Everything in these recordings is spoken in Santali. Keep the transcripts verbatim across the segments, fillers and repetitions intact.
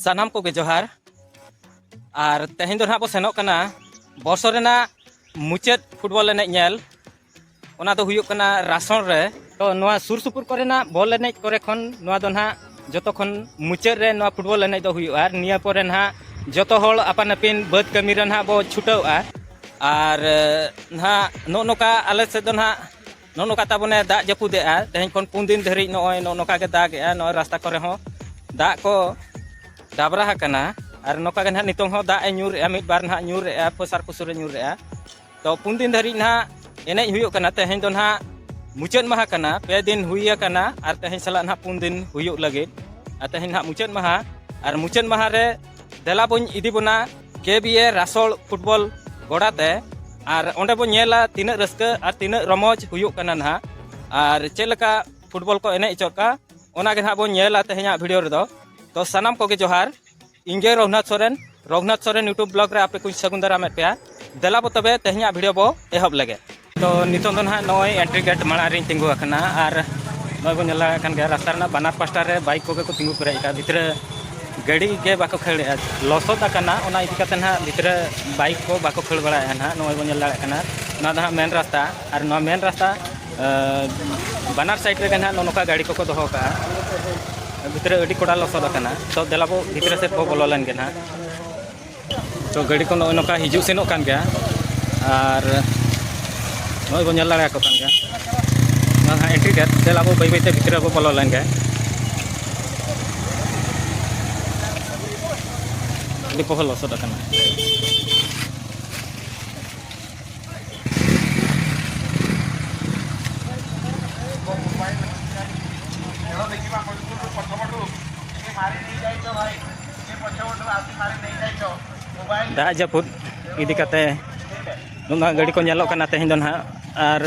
ᱥᱟᱱᱟᱢ ᱠᱚᱜᱮ ᱡᱚᱦᱟᱨ᱾ ᱟᱨ ᱛᱮᱦᱮᱧ ᱫᱚ ᱱᱟᱦᱟᱜ ᱵᱚ ᱥᱮᱱᱚᱜ ᱠᱟᱱᱟ ᱵᱚᱨᱥᱚ ᱨᱮᱱᱟᱜ ᱢᱩᱪᱟᱹᱫ ᱯᱷᱩᱴᱵᱚᱞ ᱮᱱᱮᱡ ᱧᱮᱞ᱾ ᱚᱱᱟ ᱫᱚ ᱦᱩᱭᱩᱜ ᱠᱟᱱᱟ ᱨᱟᱥᱚᱲ ᱨᱮ᱾ ᱛᱚ, ᱱᱚᱣᱟ ᱥᱩᱨ ᱥᱩᱯᱩᱨ ᱠᱚᱨᱮᱱᱟᱜ ᱵᱚᱞ ᱮᱱᱮᱡ ᱠᱚᱨᱮ ᱠᱷᱚᱱ ᱱᱚᱣᱟ ᱫᱚ ᱱᱟᱦᱟᱜ ᱡᱚᱛᱚ ᱠᱷᱚᱱ ᱢᱩᱪᱟᱹᱫ ᱨᱮ ᱱᱚᱣᱟ ᱯᱷᱩᱴᱵᱚᱞ ᱮᱱᱮᱡ ᱫᱚ ᱦᱩᱭᱩᱜᱼᱟ᱾ ᱟᱨ ᱱᱤᱭᱟᱹ ᱯᱚᱨᱮ ᱱᱟᱦᱟᱜ ᱡᱚᱛᱚ ᱦᱚᱲ ᱟᱯᱟᱱ ᱟᱹᱯᱤᱱ ᱵᱟᱹᱫᱽ ᱠᱟᱹᱢᱤ ᱨᱮ ᱱᱟᱦᱟᱜ ᱵᱚ ᱪᱷᱩᱴᱟᱹᱣᱼᱟ᱾ ᱟᱨ, ᱮ, ᱱᱟᱦᱟᱜ ᱱᱚᱜᱼᱚ ᱱᱚᱝᱠᱟ ᱟᱞᱮ ᱥᱮᱫ ᱫᱚ ᱱᱟᱦᱟᱜ ᱱᱚᱜᱼᱚ ᱱᱚᱝᱠᱟ ᱛᱟᱵᱚᱱᱮ ᱫᱟᱜ ᱡᱟᱹᱯᱩᱫᱮᱜᱼᱟ᱾ ᱛᱮᱦᱮᱧ ᱠᱷᱚᱱ ᱯᱩᱱ ᱫᱤᱱ ᱫᱷᱟᱹᱨᱤᱡ ᱱᱚᱜᱼᱚᱭ ᱱᱚᱜᱼᱚ ᱱᱚᱝᱠᱟ ᱜᱮ ᱫᱟᱜᱮᱜᱼᱟ᱾ ᱱᱚᱜᱼᱚᱭ ᱨᱟᱥᱛᱟ ᱠᱚᱨᱮ ᱦᱚᱸ ᱫᱟᱜ ᱠᱚ ᱰᱟᱵᱽᱨᱟ ᱟᱠᱟᱱᱟ᱾ ᱟᱨ ᱱᱚᱝᱠᱟ ᱜᱮ ᱱᱟᱦᱟᱜ ᱱᱤᱛᱚᱝ ᱦᱚᱸ ᱫᱟᱜ ᱮ ᱧᱩᱨᱮᱜᱼᱟ, ᱢᱤᱫ ᱵᱟᱨ ᱱᱟᱦᱟᱜ ᱧᱩᱨᱮᱜᱼᱟ, ᱯᱷᱚᱥᱟᱨ ᱯᱷᱩᱥᱩᱨᱮ ᱧᱩᱨᱮᱜᱼᱟ᱾ ᱛᱚ, ᱯᱩᱱ ᱫᱤᱱ ᱫᱷᱟᱹᱨᱤᱡ ᱱᱟᱦᱟᱜ ᱮᱱᱮᱡ ᱦᱩᱭᱩᱜ ᱠᱟᱱᱟ᱾ ᱛᱮᱦᱮᱧ ᱫᱚ ᱱᱟᱦᱟᱜ ᱢᱩᱪᱟᱹᱫ ᱢᱟᱦᱟ ᱠᱟᱱᱟ, ᱯᱮ ᱫᱤᱱ ᱦᱩᱭ ᱟᱠᱟᱱᱟ ᱟᱨ ᱛᱮᱦᱮᱧ ᱥᱟᱞᱟᱜ ᱱᱟᱦᱟᱜ ᱯᱩᱱ ᱫᱤᱱ ᱦᱩᱭᱩᱜ ᱞᱟᱹᱜᱤᱫ᱾ ᱟᱨ ᱛᱮᱦᱮᱧ ᱱᱟᱦᱟᱜ ᱢᱩᱪᱟᱹᱫ ᱢᱟᱦᱟ, ᱟᱨ ᱢᱩᱪᱟᱹᱫ ᱢᱟᱦᱟ ᱨᱮ ᱫᱮᱞᱟ ᱵᱚᱱ ᱤᱫᱤ ᱵᱚᱱᱟ ᱠᱮ ᱵᱤ ᱮ ᱨᱟᱥᱚᱲ ᱯᱷᱩᱴᱵᱚᱞ ᱜᱚᱰᱟ ᱛᱮ᱾ ᱟᱨ ᱚᱸᱰᱮ ᱵᱚᱱ ᱧᱮᱞᱟ ᱛᱤᱱᱟᱹᱜ ᱨᱟᱹᱥᱠᱟᱹ ᱟᱨ ᱛᱤᱱᱟᱹᱜ ᱨᱚᱢᱚᱡᱽ ᱦᱩᱭᱩᱜ ᱠᱟᱱᱟ ᱱᱟᱦᱟᱜ, ᱟᱨ ᱪᱮᱫ ᱞᱮᱠᱟ ᱯᱷᱩᱴᱵᱚᱞ ᱠᱚ ᱮᱱᱮᱡ ᱦᱚᱪᱚᱜ ᱠᱟᱱᱟ, ᱚᱱᱟ ᱜᱮ ᱱᱟᱦᱟᱜ ᱵᱚᱱ ᱧᱮᱞᱟ ᱛᱮᱦᱮᱧᱟᱜ ᱵᱷᱤᱰᱤᱭᱳ ᱨᱮᱫᱚ᱾ ᱛᱚ, ᱥᱟᱱᱟᱢ ᱠᱚᱜᱮ ᱡᱚᱦᱟᱨ᱾ ᱤᱧ ᱜᱮ ᱨᱚᱜᱷᱩᱱᱟᱛᱷ ᱥᱚᱨᱮᱱ, ᱨᱚᱜᱷᱩᱱᱟᱛᱷ ᱥᱚᱨᱮᱱ YouTube ᱵᱞᱚᱜ ᱨᱮ ᱟᱯᱮ ᱠᱚᱧ ᱥᱟᱹᱜᱩᱱ ᱫᱟᱨᱟᱢᱮᱫ ᱯᱮᱭᱟ᱾ ᱫᱮᱞᱟ ᱵᱚ ᱛᱚᱵᱮ ᱛᱮᱦᱮᱧᱟᱜ ᱵᱷᱤᱰᱤᱭᱳ ᱵᱚ ᱮᱦᱚᱵ ᱞᱮᱜᱮ᱾ ᱛᱚ, ᱱᱤᱛᱚᱝ ᱫᱚ ᱱᱟᱦᱟᱜ ᱱᱚᱜᱼᱚᱭ ᱮᱱᱴᱨᱤ ᱜᱮᱴ ᱢᱟᱲᱟᱝ ᱨᱤᱧ ᱛᱤᱸᱜᱩ ᱟᱠᱟᱱᱟ᱾ ᱟᱨ ᱱᱚᱜᱼᱚᱭ ᱵᱚᱱ ᱧᱮᱞ ᱫᱟᱲᱮᱭᱟᱜ ᱠᱟᱱ ᱜᱮᱭᱟ, ᱨᱟᱥᱛᱟ ᱨᱮᱱᱟᱜ ᱵᱟᱱᱟᱨ ᱯᱟᱥᱴᱟ ᱨᱮ ᱵᱟᱭᱤᱠ ᱠᱚᱜᱮ ᱠᱚ ᱛᱤᱸᱜᱩ ᱯᱮᱨᱮᱡ ᱟᱠᱟᱫᱼᱟ᱾ ᱵᱷᱤᱛᱨᱤ ᱜᱟᱹᱰᱤ ᱜᱮ ᱵᱟᱠᱚ ᱠᱷᱟᱹᱲᱮᱜᱼᱟ, ᱞᱚᱥᱚᱫ ᱟᱠᱟᱱᱟ᱾ ᱚᱱᱟ ᱤᱫᱤ ᱠᱟᱛᱮ ᱱᱟᱦᱟᱜ ᱵᱷᱤᱛᱨᱤ ᱵᱟᱭᱤᱠ ᱠᱚ ᱵᱟᱠᱚ ᱠᱷᱟᱹᱲ ᱵᱟᱲᱟᱭᱮᱫᱼᱟ ᱱᱟᱦᱟᱜ᱾ ᱱᱚᱜᱼᱚᱭ ᱵᱚᱱ ᱧᱮᱞ ᱫᱟᱲᱮᱭᱟᱜ ᱠᱟᱱᱟ, ᱱᱚᱣᱟ ᱫᱚ ᱦᱟᱸᱜ ᱢᱮᱱ ᱨᱟᱥᱛᱟ᱾ ᱟᱨ ᱱᱚᱣᱟ ᱢᱮᱱ ᱨᱟᱥᱛᱟ, ᱟᱸ, ᱵᱟᱱᱟᱨ ᱥᱟᱭᱤᱰ ᱨᱮᱜᱮ ᱱᱟᱦᱟᱜ ᱱᱚᱜᱼᱚ ᱱᱚᱝᱠᱟ ᱜᱟᱹᱰᱤ ᱠᱚᱠᱚ ᱫᱚᱦᱚ ᱠᱟᱜᱼᱟ᱾ ᱵᱷᱤᱛᱨᱤ ᱟᱹᱰᱤ ᱠᱚᱰᱟ ᱞᱚᱥᱚᱫ ᱟᱠᱟᱱᱟ᱾ ᱛᱚ, ᱫᱮᱞᱟ ᱵᱚ ᱵᱷᱤᱛᱨᱤ ᱥᱮᱫ ᱵᱚ ᱵᱚᱞᱚ ᱞᱮᱱ ᱜᱮ ᱱᱟᱦᱟᱜ᱾ ᱛᱚ, ᱜᱟᱹᱰᱤ ᱠᱚ ᱱᱚᱜᱼᱚᱭ ᱱᱚᱝᱠᱟ ᱦᱤᱡᱩᱜ ᱥᱮᱱᱚᱜ ᱠᱟᱱ ᱜᱮᱭᱟ᱾ ᱟᱨ ᱱᱚᱜᱼᱚᱭ ᱵᱚᱱ ᱧᱮᱞ ᱫᱟᱲᱮᱭᱟᱠᱚ ᱠᱟᱱ ᱜᱮᱭᱟ᱾ ᱱᱚᱣᱟ ᱦᱟᱸᱜ ᱮᱱᱴᱨᱤ ᱜᱮᱴ᱾ ᱫᱮᱞᱟ ᱵᱚ ᱵᱟᱹᱭ ᱵᱟᱹᱭ ᱛᱮ ᱵᱷᱤᱛᱨᱤ ᱨᱮᱵᱚ ᱵᱚᱞᱚ ᱞᱮᱱ ᱜᱮ᱾ ᱟᱹᱰᱤ ᱯᱚᱦᱚᱞ ᱞᱚᱥᱚᱫ ᱟᱠᱟᱱᱟ᱾ ᱫᱟᱜ ᱡᱟᱹᱯᱩᱫ ᱤᱫᱤ ᱠᱟᱛᱮ ᱱᱚᱣᱟ ᱜᱟᱹᱰᱤ ᱠᱚ ᱧᱮᱞᱚᱜ ᱠᱟᱱᱟ ᱛᱮᱦᱮᱧ ᱫᱚ ᱱᱟᱦᱟᱜ᱾ ᱟᱨ,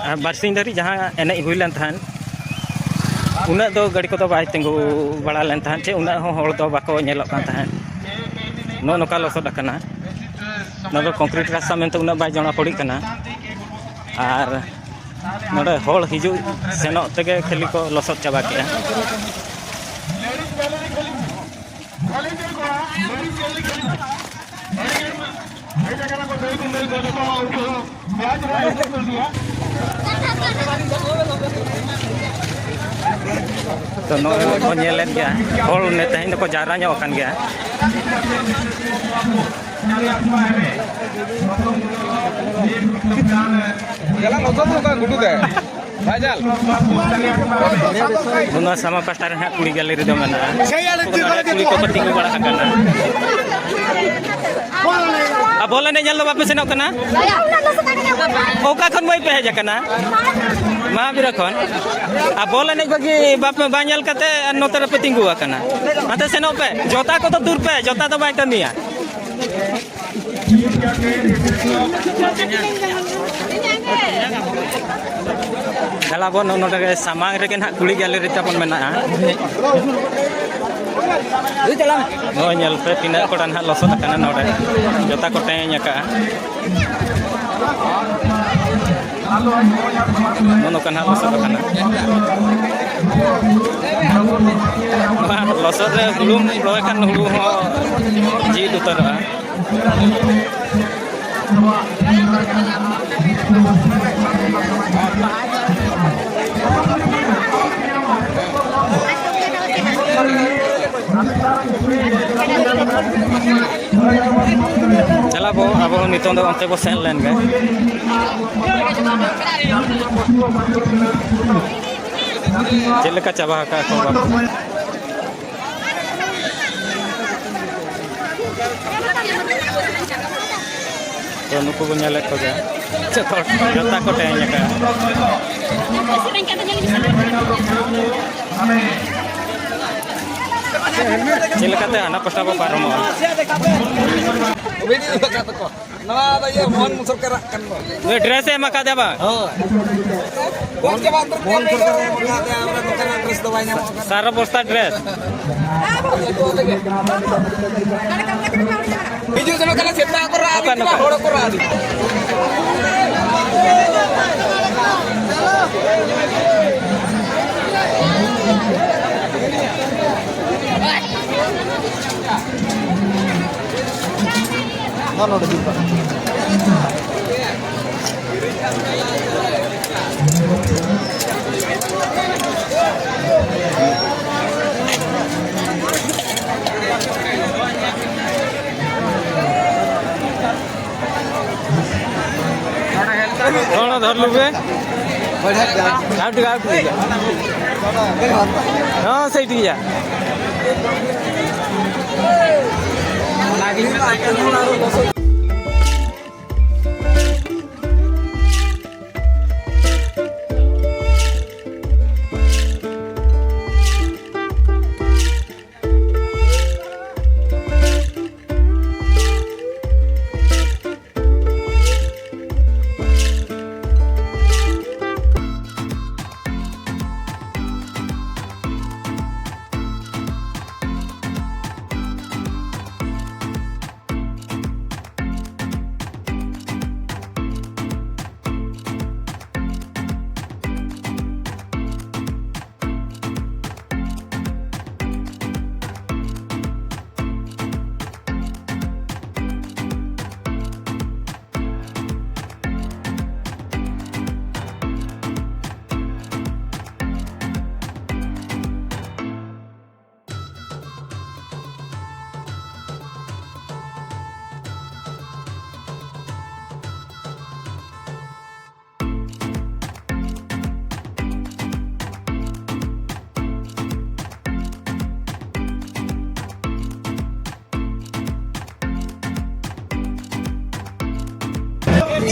ᱟᱨ ᱵᱟᱨᱥᱤᱧ ᱫᱷᱟᱹᱨᱤᱡ ᱡᱟᱦᱟᱸ ᱮᱱᱮᱡ ᱦᱩᱭ ᱞᱮᱱ ᱛᱟᱦᱮᱸᱫ, ᱩᱱᱟᱹᱜ ᱫᱚ ᱜᱟᱹᱰᱤ ᱠᱚᱫᱚ ᱵᱟᱭ ᱛᱤᱸᱜᱩ ᱵᱟᱲᱟ ᱞᱮᱱ ᱛᱟᱦᱮᱸᱫ, ᱪᱮ ᱩᱱᱟᱹᱜ ᱦᱚᱸ ᱦᱚᱲ ᱫᱚ ᱵᱟᱠᱚ ᱧᱮᱞᱚᱜ ᱠᱟᱱ ᱛᱟᱦᱮᱸᱫ᱾ ᱱᱚᱜᱼᱚ ᱱᱚᱝᱠᱟ ᱞᱚᱥᱚᱫ ᱟᱠᱟᱱᱟ᱾ ᱱᱚᱣᱟ ᱫᱚ ᱠᱚᱝᱠᱨᱤᱴ ᱨᱟᱥᱛᱟ ᱢᱮᱱᱛᱮ ᱩᱱᱟᱹᱜ ᱵᱟᱭ ᱡᱚᱲᱟ ᱯᱚᱲᱤᱜ ᱠᱟᱱᱟ᱾ ᱟᱨ ᱱᱚᱰᱮ ᱦᱚᱲ ᱦᱤᱡᱩᱜ ᱥᱮᱱᱚᱜ ᱛᱮᱜᱮ ᱠᱷᱟᱹᱞᱤ ᱠᱚ ᱞᱚᱥᱚᱫ ᱪᱟᱵᱟ ᱠᱮᱜᱼᱟ᱾ ᱛᱚ, ᱱᱚᱜᱼᱚᱭ ᱵᱚᱱ ᱧᱮᱞᱮᱫ ᱜᱮᱭᱟ, ᱦᱚᱲ ᱱᱮ-, ᱛᱮᱦᱮᱧ ᱫᱚᱠᱚ ᱡᱟᱣᱨᱟ ᱧᱚᱜ ᱟᱠᱟᱱ ᱜᱮᱭᱟ᱾ ᱱᱚᱣᱟ ᱥᱟᱢᱟ ᱯᱟᱥᱴᱟ ᱨᱮ ᱦᱟᱸᱜ ᱠᱩᱲᱤ ᱜᱮᱞᱟᱨᱤ ᱫᱚ ᱢᱮᱱᱟᱜᱼᱟ᱾ ᱠᱩᱲᱤ ᱠᱚᱠᱚ ᱛᱤᱸᱜᱩ ᱵᱟᱲᱟ ᱟᱠᱟᱱᱟ᱾ ᱟᱨ ᱵᱚᱞ ᱮᱱᱮᱡ ᱧᱮᱞ ᱫᱚ ᱵᱟᱯᱮ ᱥᱮᱱᱚᱜ ᱠᱟᱱᱟ? ᱚᱠᱟ ᱠᱷᱚᱱ ᱵᱟᱹᱭ ᱯᱮ ᱦᱮᱡ ᱟᱠᱟᱱᱟ? ᱢᱟᱦᱟᱵᱤᱨᱟ ᱠᱷᱚᱱ᱾ ᱟᱨ ᱵᱚᱞ ᱮᱱᱮᱡ ᱵᱟᱹᱜᱤ ᱵᱟᱯᱮ, ᱵᱟᱝ ᱧᱮᱞ ᱠᱟᱛᱮ ᱟᱨ ᱱᱚᱛᱮ ᱨᱮᱯᱮ ᱛᱤᱸᱜᱩ ᱟᱠᱟᱱᱟ᱾ ᱦᱟᱱᱛᱮ ᱥᱮᱱᱚᱜ ᱯᱮ, ᱡᱚᱛᱟ ᱠᱚᱫᱚ ᱛᱩᱨ ᱯᱮ, ᱡᱚᱛᱟ ᱫᱚ ᱵᱟᱭ ᱠᱟᱹᱢᱤᱭᱟ᱾ ᱫᱮᱞᱟ ᱵᱚᱱ, ᱱᱚᱰᱮ ᱜᱮ ᱥᱟᱢᱟᱝ ᱨᱮᱜᱮ ᱱᱟᱦᱟᱜ ᱠᱩᱲᱤ ᱜᱮᱞᱟᱨᱤ ᱛᱟᱵᱚᱱ ᱢᱮᱱᱟᱜᱼᱟ᱾ ᱱᱚᱜᱼᱚᱭ ᱧᱮᱞ ᱯᱮ, ᱛᱤᱱᱟᱹᱜ ᱠᱚᱲᱟ ᱱᱟᱦᱟᱜ ᱞᱚᱥᱚᱫ ᱟᱠᱟᱱᱟ ᱱᱚᱰᱮ, ᱡᱚᱛᱟ ᱠᱚ ᱴᱮᱸᱭᱮᱧ ᱟᱠᱟᱜᱼᱟ᱾ ᱱᱚᱜᱼᱚ ᱱᱚᱝᱠᱟ ᱱᱟᱦᱟᱜ ᱞᱚᱥᱚᱫ ᱟᱠᱟᱱᱟ᱾ ᱱᱚᱣᱟ ᱞᱚᱥᱚᱫ ᱨᱮ ᱦᱩᱲᱩᱢ ᱨᱚᱦᱚᱭ ᱠᱷᱟᱱ ᱦᱩᱲᱩ ᱦᱚᱸ ᱡᱤᱣᱤᱫ ᱩᱛᱟᱹᱨᱚᱜᱼᱟ᱾ ᱪᱟᱞᱟᱣ ᱵᱚ, ᱟᱵᱚ ᱱᱤᱛᱚᱝ ᱫᱚ ᱚᱱᱛᱮ ᱵᱚ ᱥᱮᱱ ᱞᱮᱱ ᱜᱮ᱾ ᱪᱮᱫ ᱞᱮᱠᱟ ᱪᱟᱵᱟ ᱟᱠᱟᱫ ᱠᱚ ᱵᱟᱠᱚ? ᱛᱚ, ᱱᱩᱠᱩ ᱵᱚᱱ ᱧᱮᱞᱮᱫ ᱠᱚᱜᱮᱭᱟ, ᱡᱚᱛᱚ ᱦᱚᱲ, ᱡᱚᱛᱟ ᱠᱚ ᱴᱮᱸᱭᱮᱧ ᱟᱠᱟᱫᱼᱟ᱾ ᱪᱮᱫ ᱞᱮᱠᱟᱛᱮ ᱦᱟᱱᱟ ᱯᱟᱥᱴᱟ ᱵᱚ ᱯᱟᱨᱚᱢᱚᱜᱼᱟ? ᱱᱚᱣᱟ ᱫᱚ ᱤᱭᱟᱹ ᱢᱳᱦᱚᱱ ᱥᱚᱨᱠᱟᱨᱟᱜ ᱠᱟᱱ ᱫᱚ᱾ ᱱᱩᱭ ᱰᱨᱮᱥ ᱮ ᱮᱢ ᱟᱠᱟᱫᱮᱭᱟ ᱵᱟᱝ? ᱦᱳᱭ᱾ ᱢᱳᱦᱚᱱ ᱪᱟᱵᱟ ᱩᱛᱟᱹᱨ ᱢᱳᱦᱚᱱ ᱠᱮᱫ ᱥᱚᱨᱠᱟᱨ ᱮ ᱮᱢ ᱟᱠᱟᱫᱮᱭᱟ, ᱚᱱᱟ ᱱᱚᱝᱠᱟᱱᱟᱜ ᱰᱨᱮᱥ ᱫᱚ ᱵᱟᱭ ᱧᱟᱢᱚᱜ ᱠᱟᱱᱟ᱾ ᱥᱟᱨᱟ ᱵᱚᱥᱛᱟ ᱰᱨᱮᱥ᱾ ᱦᱤᱡᱩᱜ ᱥᱮᱱᱚᱜ ᱠᱟᱱᱟ, ᱥᱮᱛᱟ ᱠᱚ ᱨᱟᱜ ᱚᱠᱟ ᱤᱫᱤ ᱠᱟᱱᱟ, ᱱᱚᱝᱠᱟ? ᱦᱚᱲ ᱠᱚ ᱨᱟᱜ ᱤᱫᱤ ᱠᱟᱱᱟ᱾ ᱱᱚᱰᱮ ᱫᱩᱲᱩᱵ ᱠᱟᱜ ᱢᱮ᱾ ᱛᱷᱚᱲᱟ ᱫᱷᱟᱨ ᱞᱩᱵᱮ᱾ ᱵᱟᱲᱤᱭᱟ ᱡᱟ᱾ ᱟᱯ ᱴᱷᱤᱠ, ᱟᱯ ᱴᱷᱤᱠ᱾ ᱦᱚᱸ, ᱥᱟᱹᱦᱤ ᱴᱷᱤᱠ ᱜᱮᱭᱟ᱾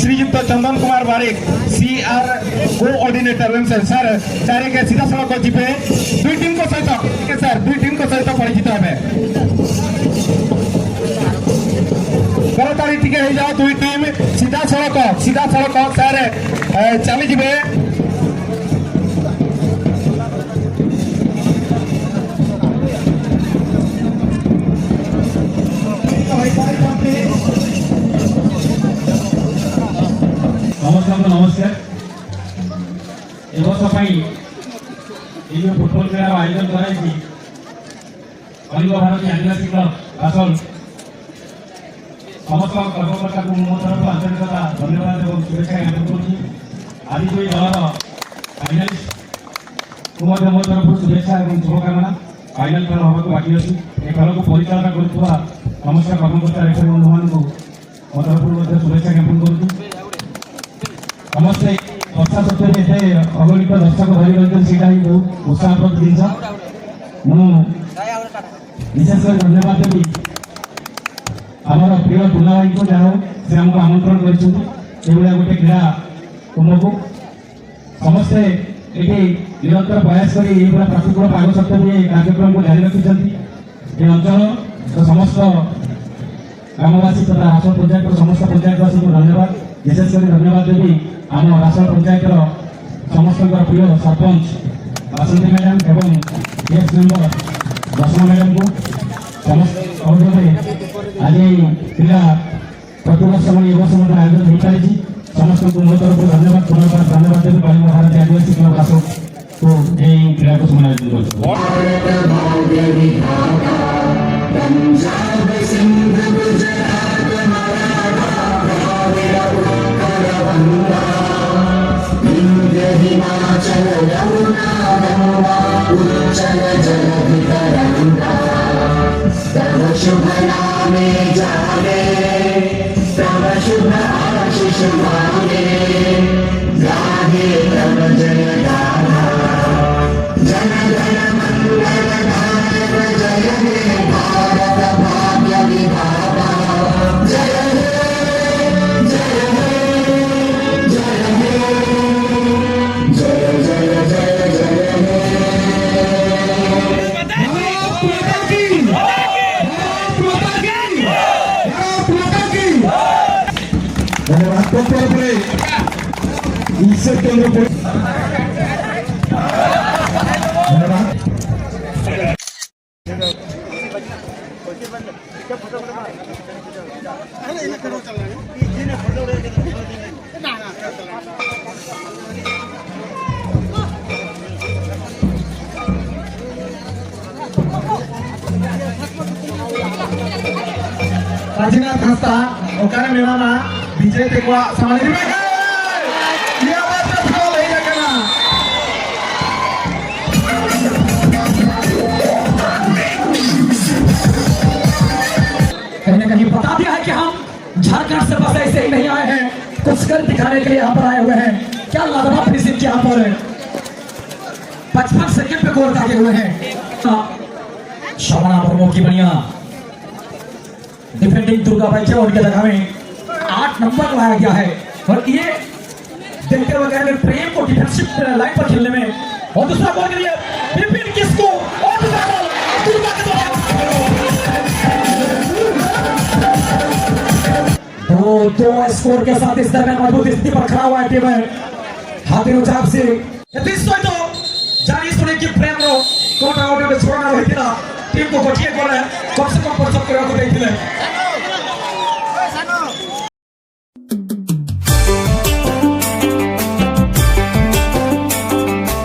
ᱥᱨᱤᱡᱩᱠᱛᱚ ᱪᱚᱱᱫᱚᱱ ᱠᱩᱢᱟᱨ ᱵᱟᱨᱤᱠ, ᱥᱤ ᱟᱨ ᱠᱳ-ᱚᱨᱰᱤᱱᱮᱴᱚᱨ ᱮᱢ ᱥᱮ ᱥᱟᱨ, ᱰᱟᱭᱨᱮᱠᱴ ᱥᱤᱫᱷᱟ ᱥᱚᱲᱚᱠ ᱠᱚ ᱡᱤᱯᱮ ᱫᱩᱭ ᱴᱤᱢ ᱠᱚ ᱥᱚᱭᱛᱚ, ᱥᱟᱨ, ᱫᱩᱭ ᱴᱤᱢ ᱠᱚ ᱥᱚᱭᱛᱚ ᱯᱚᱨᱤᱪᱤᱛ ᱦᱮᱵᱮ᱾ ᱛᱟᱲᱟᱛᱟᱲᱤ ᱴᱷᱤᱠ ᱦᱮᱡ ᱡᱟᱣ ᱫᱩᱭ ᱴᱤᱢ ᱥᱤᱫᱷᱟ ᱥᱚᱲᱚᱠ, ᱥᱤᱫᱷᱟ ᱥᱚᱲᱚᱠ ᱥᱟᱨ, ᱮ, ᱪᱟᱞᱤ ᱡᱤᱯᱮ᱾ ସମସ୍ତଙ୍କୁ ନମସ୍କାର। ଏ ବର୍ଷ ପାଇଁ ଏଇ ଯେଉଁ ଫୁଟବଲ କ୍ରୀଡ଼ାର ଆୟୋଜନ କରାଯାଇଛି, କଳିଙ୍ଗ ଭାରତୀ ଆଦିବାସୀ କ୍ଲବ ବାସଲ, ସମସ୍ତ କର୍ମକର୍ତ୍ତାଙ୍କୁ ମୋ ତରଫରୁ ଆନ୍ତରିକତା ଧନ୍ୟବାଦ ଏବଂ ଶୁଭେଚ୍ଛା ଜ୍ଞାପନ କରୁଛି। ଆଜି ଯେଉଁ ଦଳର ଫାଇନାଲିଷ୍ଟଙ୍କୁ ମଧ୍ୟ ମୋ ତରଫରୁ ଶୁଭେଚ୍ଛା ଏବଂ ଶୁଭକାମନା। ଫାଇନାଲ ଖେଳ ହେବାକୁ ବାକି ଅଛି। ଏ ଖେଳକୁ ପରିଚାଳନା କରୁଥିବା ସମସ୍ତ କର୍ମକର୍ତ୍ତା, ରେଫରୀ ବନ୍ଧୁମାନଙ୍କୁ ମୋ ତରଫରୁ ମଧ୍ୟ ଶୁଭେଚ୍ଛା ଜ୍ଞାପନ କରୁଛି। ସମସ୍ତେ ବର୍ଷା ସତ୍ତ୍ୱେ ବି ଏତେ ଅଗଣିତ ଦର୍ଶକ ଭରି ରହିଛନ୍ତି, ସେଇଟା ହିଁ ବହୁତ ଉତ୍ସାହପ୍ରଦ ଜିନିଷ। ମୁଁ ବିଶେଷ କରି ଧନ୍ୟବାଦ ଦେବି ଆମର ପ୍ରିୟ ଟୁନା ଭାଇଙ୍କୁ, ଯାହା ହଉ ସେ ଆମକୁ ଆମନ୍ତ୍ରଣ କରିଛନ୍ତି ଏଭଳିଆ ଗୋଟେ କ୍ରୀଡ଼ା କୁମ୍ଭକୁ। ସମସ୍ତେ ଏଠି ନିରନ୍ତର ପ୍ରୟାସ କରି ଏଇଭଳିଆ ପ୍ରତିକୂଳ ପାଗ ସତ୍ତ୍ୱେ ବି ଏ କାର୍ଯ୍ୟକ୍ରମକୁ ଜାରି ରଖିଛନ୍ତି। ଏ ଅଞ୍ଚଳର ସମସ୍ତ ଗ୍ରାମବାସୀ ତଥା ରାସୋଳ ପଞ୍ଚାୟତର ସମସ୍ତ ପଞ୍ଚାୟତବାସୀଙ୍କୁ ଧନ୍ୟବାଦ। ବିଶେଷ କରି ଧନ୍ୟବାଦ ଦେବି ଆମ ରାସୋଳ ପଞ୍ଚାୟତର ସମସ୍ତଙ୍କର ପ୍ରିୟ ସରପଞ୍ଚ ବାସନ୍ତୀ ମ୍ୟାଡାମ ଏବଂ ଏକ୍ସ ମେମ୍ବର ଦଶମା ମ୍ୟାଡାମଙ୍କୁ। ସମସ୍ତ ସହଯୋଗରେ ଆଜି କ୍ରୀଡ଼ା ପ୍ରତିବର୍ଷ ଭଳି ଏ ବର୍ଷ ମଧ୍ୟ ଆୟୋଜନ ହୋଇପାରିଛି। ସମସ୍ତଙ୍କୁ ମୋ ତରଫରୁ ଧନ୍ୟବାଦ, ପୁନର୍ବାର ଧନ୍ୟବାଦ ଦେବି କଳିଙ୍ଗ ଭାରତୀ ଆଦିବାସୀ କ୍ଲବ ରାସୋଳକୁ। ଏହି କ୍ରୀଡ଼ାକୁ ସେମାନେ ଆୟୋଜନ କରିଛନ୍ତି। भारत भाग्य विधाता, पंजाब सिंध गुजरात मराठा, द्राविड़ उत्कल बंगा, विंध्य हिमाचल यमुना गंगा, उच्चल जलधि तरंगा। तव शुभ नामे जागे, तव शुभ आशीष मांगे, गाहे तव जय गाथा। जन गण मंगल दायक जय हे भारत भाग्य विधाता। जय हे, जय हे, जय हे, जय जय जय जय हे। भारत माता की, भारत माता की, भारत माता की। धन्यवाद। तो पूरे पूरे इससे केंद्र पर धन्यवाद। ᱨᱟᱡᱤᱱᱟᱛᱷ ᱦᱟᱸᱥᱫᱟ ᱚᱠᱟᱨᱮ ᱢᱮᱱᱟᱢᱟ? ᱵᱤᱡᱚᱭ ᱛᱮᱠᱚᱣᱟᱜ ᱥᱟᱢᱟᱝ ᱨᱮ ᱦᱤᱡᱩᱜ ᱢᱮ᱾ ᱱᱤᱭᱟᱹ ᱵᱟᱨ ᱫᱚ ᱯᱷᱟᱣᱩᱞ ᱦᱮᱡ ᱟᱠᱟᱱᱟ᱾ कहीं ना कहीं बता दिया है कि हम झारखंड से बस ऐसे ही नहीं आए हैं, कुछ कर दिखाने के लिए यहाँ पर आए हुए हैं। क्या लाजवाब फिनिशिंग यहाँ पर है। पचपन सेकंड पे गोल दागे हुए हैं। हाँ, शोभना मुर्मू की बढ़िया डिफेंडिंग दुर्गा भाई, क्या उनके जगह में आठ नंबर लाया गया है। और ये देखते हुए कह रहे प्रेम को डिफेंसिव लाइन पर खेलने में। और दूसरा बॉल के लिए विपिन किसको, और दूसरा बॉल दुर्गा के द्वारा। दो दो स्कोर के साथ इस दरमियान मजबूत स्थिति पर खड़ा हुआ है टीम है हाथी उचाप से। ଏଥିସହିତ ଜାଣି ଶୁଣିକି ପ୍ରେମର କୋଟା ଗୋଟେ ଛୁଆଟା ରହିଥିଲା। ଟିମ୍କୁ ଗୋଟିଏ ଗୋଲ କମ୍ ସେ କମ୍ ପଞ୍ଚ କରିବାକୁ ଦେଇଥିଲେ।